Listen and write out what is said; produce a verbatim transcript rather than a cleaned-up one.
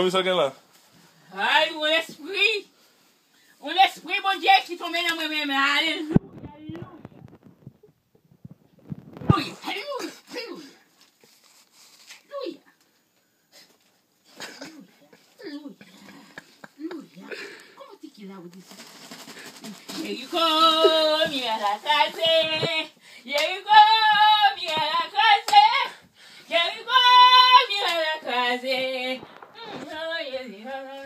Wi, sa gen la? Ay, yon lespri. Yon lespri Bondye ki tonbe nan mwen menm. Alelouya, alelouya. Alelouya, alelouya, alelouya. Alelouya. Alelouya. Alelouya. Kòman ti ki la ou di sa? Jeriko, miray la kraze. Jeriko, miray la kraze. Jeriko, miray la kraze.